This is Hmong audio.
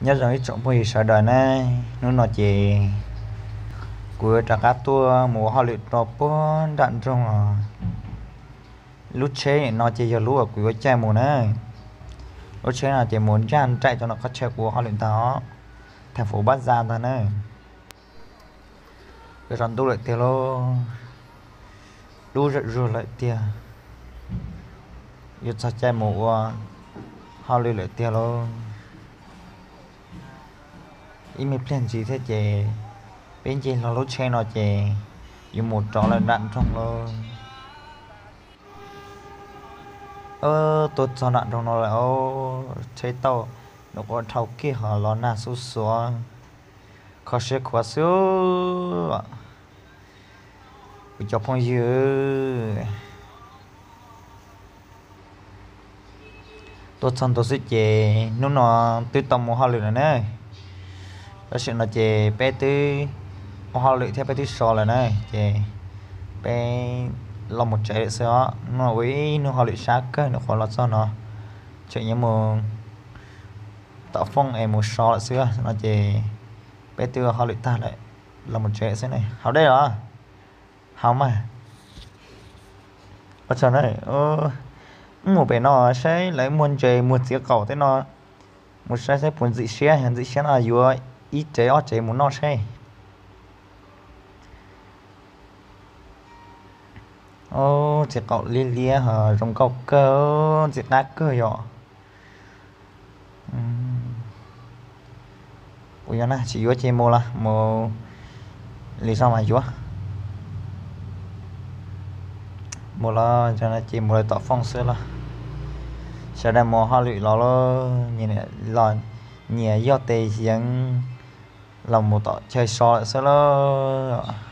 Nyob zoo ib tsoom phooj ywg sawv daws na, hnub no ces kuv yuav rov qab tuaj mus ua hauj lwm rau puag nram nroog os. Lub tsheb no ces yog lub uas kuv yuav caij mus na. Lub tsheb no ces mus ntsaj nraim rau ntawm qhov chaw kuv ua hauj lwm ntag os, theem fuv Pab Za ntag na. Yuav tsaus ntuj lawm tiag lauj, dub zawm zuag lawm tiag, yuav txog caij mus ua hauj lwm lawm tiag lauj. Ib me pliag ntsis thiab ces peb nce hlo lub tsheb no ces yuav mus rov lawm nram nroog lauj. Tuaj txog nram nroog no lawm, tsheb tauj nws quaj dhau kiag ho los nag xuv xuav, kho siab khuav xwb. Kuv cov phooj ywg, tuaj txog ntua xwb ces hnub no twb tau mus hauj lwm lawm na. Tab sis no ces peb twb ua hauj lwm thiab peb twb so lawm na, ces peb los mus tsev lawm xwb os. Hnub no ua ib hnub hauj lwm sab kawg nws qhuav los txog no, tseem yuav mus tom fooj es mus so lawm xwb no ces peb twb ua hauj lwm tag lawm, los mus tsev lawm xwb na. Haus dej los? Haus mas. Ua tsaug na. Wb mus pem no saib lawv muag ntses muag txiv qaum tej no, mus saib saib puas ntxim siab, yog ntxim siab no yuav ib tsev ob tsev mus noj saib. Txiv qaum liab liab ho zoo nkauj kawg, ntxim qab kawg yom. Kuv yuav na, tsis yuav ces mus los mus, li zog mas yuav. Mus los ces mus lawv tom fooj xwb los. Sawv daws mus hauj lwm los lauj, los nyias yog tes yeev los mus tom chaw so lawm xwb lauj.